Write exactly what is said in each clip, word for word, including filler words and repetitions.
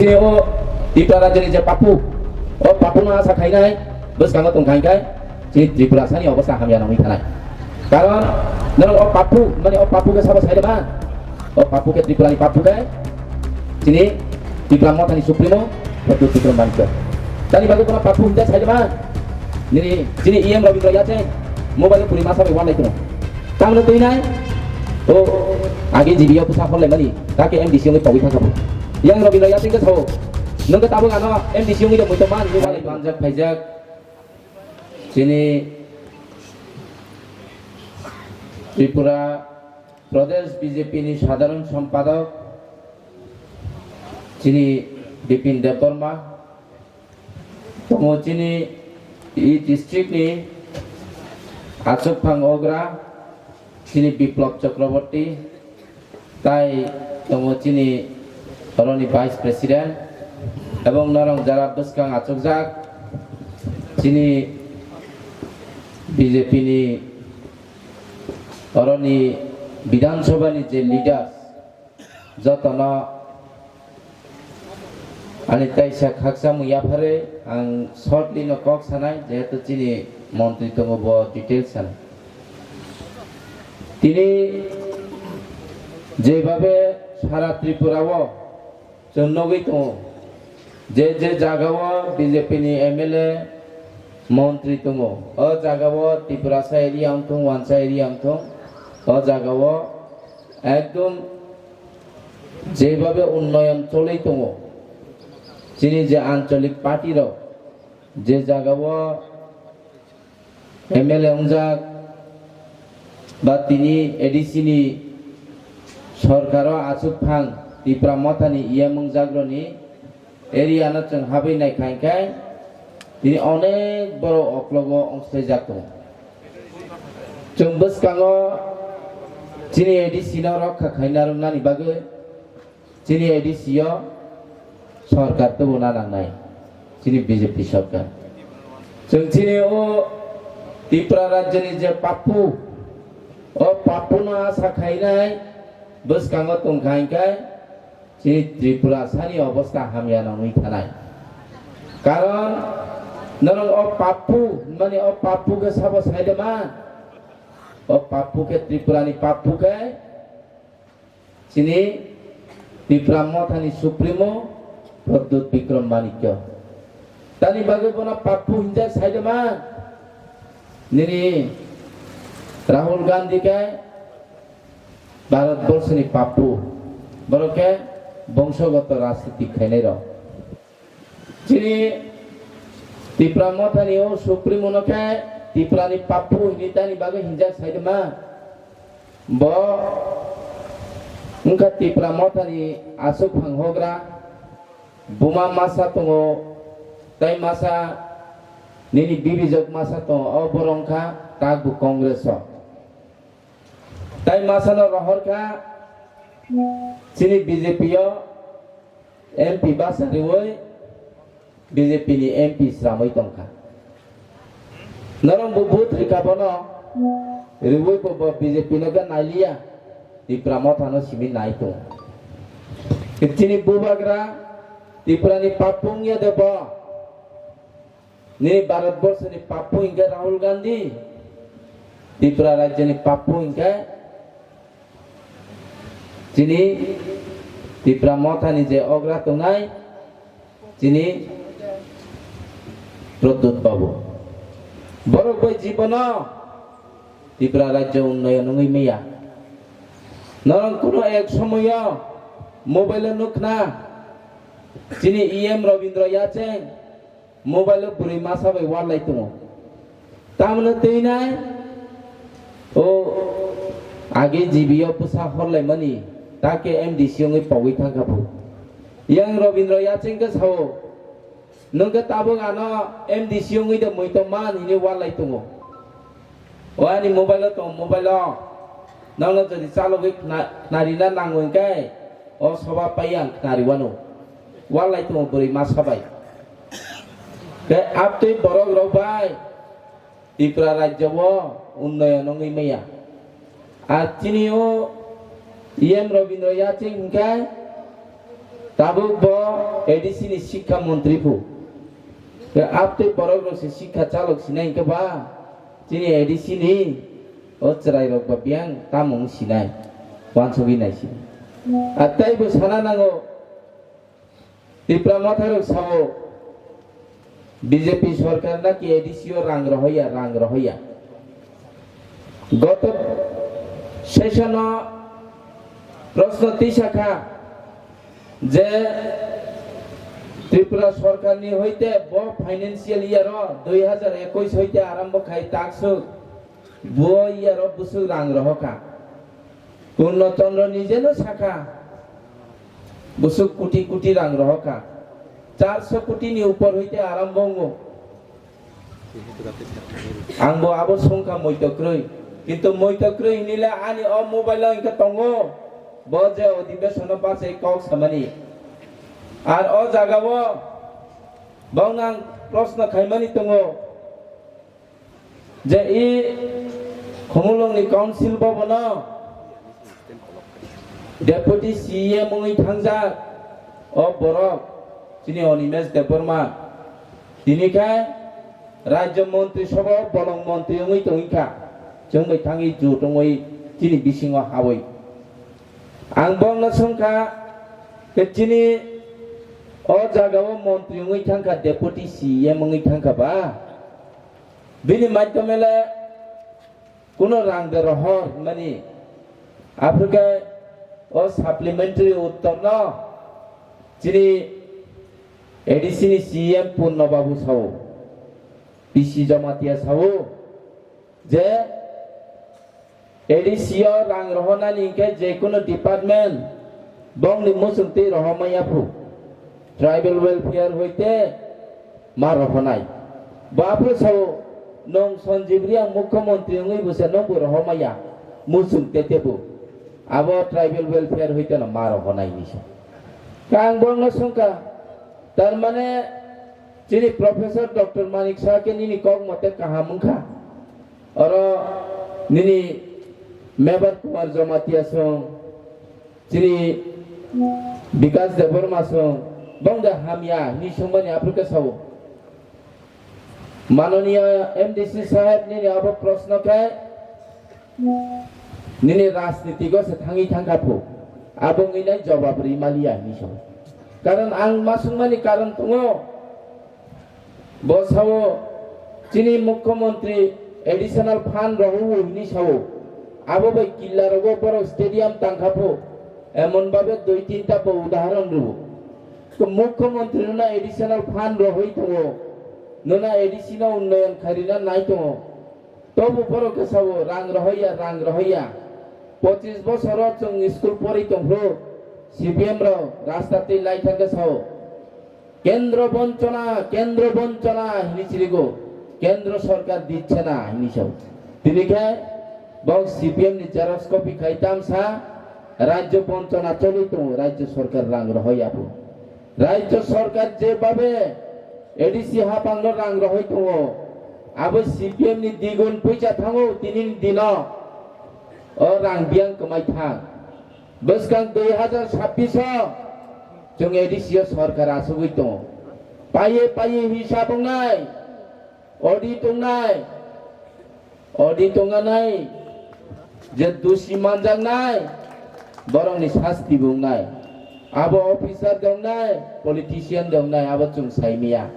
Chini o Tripura rajyoni je papu, o papu no asa khainai bwskango tong kha hwnkhe chini Tripura sani obostha hamya nangwi thanai. Karon norok o papu, mani o papu khe sabo sai de ma? O papu khe Tripura ni papu khe chini Tipra Motha ni Supremo Pradyot Bikram Manikya. Tani bagwi kono papu hwnjak sai de ma? Nini chini E M Rabindra Yacheng mobile o puri masa bai wanlai tongo. Tamno twi nai? O age G B o bwsa horlai mani, ta khe M D C wngwi pogwi thangkha bo. Yang Rabindra Yacheng khe sao, nwng khe tabuk ano M D C wngwi de muitu man, ni walai manjak phaijak. Chini Tripura Pradesh B J P ni Sadharan Sampadok chini Bipin Debbarma, tongo chini e district ni achukphang ogra chini Biplab Chakraborty, tai tongo chini oroni Vice President, ebong norong jara bwskang achukjak chini B J P ni oroni Bidhan Sabha ni je leaders, jotono ani taisa khakchangmung yapharwi ang shortly no kok sanai, jehetu chini montri tongo, bo details sanai. Tini jebhabe sara Tripura o chwng nugwi tongo, je je jaga o B J P ni M L A, montri tongo, o jaga o Tiprasa area wngthung, wansa area wngthung, o jaga o ekdom jebhabe unnoyon cholwi tongo, chini je ancholik party rok je jaga o M L A wngjak ba tini A D C ni sorkaro achukphang Tipra Mothani E M wngjakroni area no chwng habwi naikha hwnkhe tini onek borok oklogo ongsaijak tongo. Chwng bwskango chini A D C no rokha khaina rwnani bagwi chini A D C o sorkar tubuna nangnai, chini B J P sorkar. Chwng chini o Tripura rajyoni je papu, o papu no asa khainai bwskango tongkha hwnkhe chini Tripura sani obostha hamya nangwi thanai. Karon norok o papu, mani o papu khe sabo sai de ma? O papu khe Tripura ni papu khe chini Tipra Mothani Supremo Pradyut Bikram Manikya. Tani bagwi bono papu hinjak sai de ma? Nini Rahul Gandhi khe Bharat Borshoni papu. Borok khe bongsogoto rajniti khainai rok. Chini Tipra Mothani o Supremo no khe Tipra ni papu hinwi tani bagwi hinjak sai de ma? Bo wngkha Tipra Mothani aswk phang hogra, buma masa tongo, tai masa nini bibijok masa tongo, o borok wngkha takbu Congress o. Tai masa no rohor kha chini B J P o M P basa riwi B J P ni M P sramwi tongkha. Norok bo vote rikha bono, riwi bo, bo B J P no khe nailiya, Tipra Motha no simi nai tongo. Chini bubagra Tripura ni papu wngya de bo. Nini Bharat Borso ni papu hingkhe Rahul Gandhi, Tripura rajya ni papu hingkhe chini Tipra Motha ni je ogra tongnai chini Pradyut Babu. Borok bai jibono Tripura rajya unnoyon wngwi maya. Norok kuno ek somoyo mobile o nukna chini E M Rabindra Yacheng mobile o bwrwi masa bai warlai tongo. Tamno twi nai o age G B o bwsa horlaimani, ta khe M D C wngwi pogwi thangkha bo. Yang Rabindra Yacheng khe sao, nwng khe tabuk ano M D C wngwi de muitom man hinwi warlai tongo. O ani mobile o tong, mobile o. Nono jodi chalogwi khna-, khnarina nango hwnkhe, o soba pai ang khnariwano. Walai tongo bwrwi masa bai. Khe abtwi borok rok bai Tripura rajyo o unnoyon wngwi maya. Ar chini o E M Rabindra Yacheng hwnkhe Tabuk bo A D C ni sikha montri phu. Ke aptwi borok rok se sikha chalok sinai hinkhe ba chini A D C ni o chwrai rok ba biyang tamo wng sinai, wansugwi nai sinai. A tei bo sana nango, Tipra Motha rok sao, B J P sorkar naki A D C o rang rohoya, rang rohoya. Goto session o proshno tisa kha je Tripura sorkar ni hoite bo financial year o dui hazar ekush hoite arambo khai taksuk bo year o busuk rang rohokha. Purno Chandra nijeno sakha, busuk kuti kuti rang rohokha. Charso kuti ni upor hoite arambo wngo. Ang bo abo songkha moito kwrwi. Kintu moito kwrwi hinile ani o mobile o hinkhe tongo. Bo je odhibesono bachai kok samani. Ar o jaga o bongno ang proshno khaimani tongo. Je i Khumulwngni council bobono Deputy C E M wngwi thangjak o borok chini Animesh Debbarma. Tini khe Rajya Montri Sabha o bolong montri wngwi tongwi kha. Chwng bai thangwi jut wngwi chini bisingo hawi. Ang bongno swngkha khe chini o jagao montri wngwi thangkha, Deputy C E M wngwi thangkha ba? Bini maitomele kuno rang de rohor hwnmani. Aphuru khe o supplementary uttorno chini A D C ni C E M Purno Babu sao, P C Jamatia sao je A D C o rang rohornani hinkhe jekunu department bongni muchungtwi rohormaya phu. Tribal welfare hoite ma rohonai. Bo aphuru sao, nwng Sanjeev Reang mukhyamantri wngwi bo se nwng bo rohormaya muchung tete bo. Abo tribal welfare hoite no ma rohonai hinwi sa. Khe ang borokno swngkha, tar mane chini Professor Doctor Manik Saha khe nini kok mote kaham wngkha. Oro nini Mebar Kumar Jamatia song, chini Bikas Debbarma song, bongda hamya hinwi songmani aphuru khe sao. Mananiya M D C saheb nini abo proshno khe nini rajnitiko se thangwi thangkha phu. Abo wngwi nai jobab ri maliya hinwi sao. Karon ang ma songmani karon tongo. Bo sao, chini mukhyamantri additional fund rohor hwnwi sao. Abo bai killa rogo borok stadium tangkha pho, emon babe dui tinta bo udahoron rwo. To mukhyamantri no additional fund rohoi tongo, nono A D C no unnayan khairina nai tongo. Tobo borok khe sao, rang rohoya, rang rohoya. Pochis bosoro chwng school pori tongphuru, C P M rok rasta twi lai thangkhe sao. Kendro bonchona, kendro bonchona hinwi chirigo, kendro sorkar dicche na hinwi sao. Tini khe bo C P M ni xerox copy khai tamsa, rajyo bonchona choli tongo, rajyo sorkar rang rohoi abo. Rajyo sorkar je babe A D C hapangno rang rohoi tongo, abo C P M ni digun poisa thango tini ni dino. O rang biyang kwmai thang. Bwskang dui hazar sabbish o chwng A D C o sorkar achugwi tongo. Paiye paiye hisab wngnai, audit wngnai, audit wngna nai, je dusi manjaknai, borokni sasti bo wngnai. Abo officer de wngnai, politician de wngnai, abo chwng saimaya.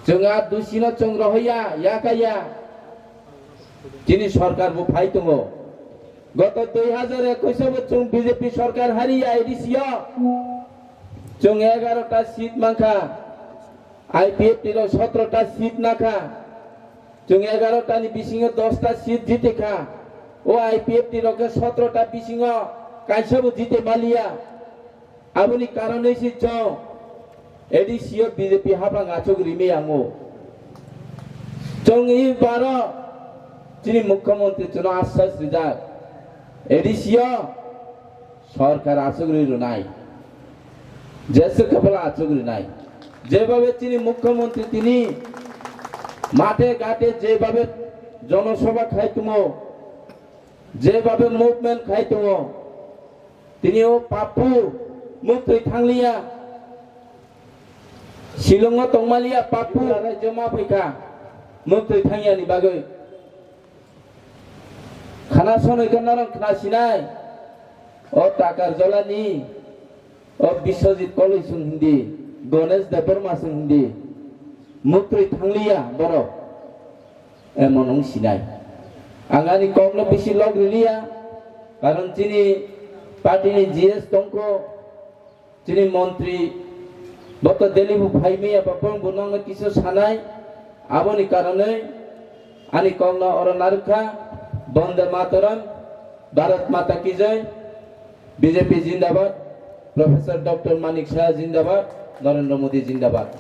Chwng a dusino chwng rohoya, yakaya. Chini sorkar bo phai tongo. Goto dui hazar ekush o bo chwng B J P sorkar hariya A D C o. Chwng egarota seat mankha. I P F T rok sotrota seat nakha. Chwng egarota ni bisingo dosta seat jite kha. O I P F T rok khe sotrota bisingo kaisa bo jite maliya. Aboni karon wi si chwng A D C o B J P hapang achuk rimwi yango. Chwng i baro chini mukhyamantri chwngno asas rijak. A D C o sorkar achuk ri rwnai. Jesa kwbla achuk rinai. Jebabe chini mukhyamantri tini mate gate jebabe jonosabha khai tongo, jebabe movement khai tongo, tini o pappu muktwi thangliya, Shillong o tongmaliya papu rajyo ma phaikha, muktwi thangyani bagwi. Khana sonoi kha norok khna sinai, o Takar Jolani, o Biswajit Koloi song hindi, Ganesh Debbarma song hindi, muktwi thangliya borok, emon wng sinai. Ang ani kokno bisi log riliya, karon chini party ni G S tongkho, chini montri bo to Delhi bo phai maya, ba bo nokno kisa sanai, aboni karonwi ani kokno oro narwkha. Bonde Mataram, Bharat Mata Ki Jai, B J P Jindabad, Professor Doctor Manik Saha Jindabad, Narendra Modi Jindabad.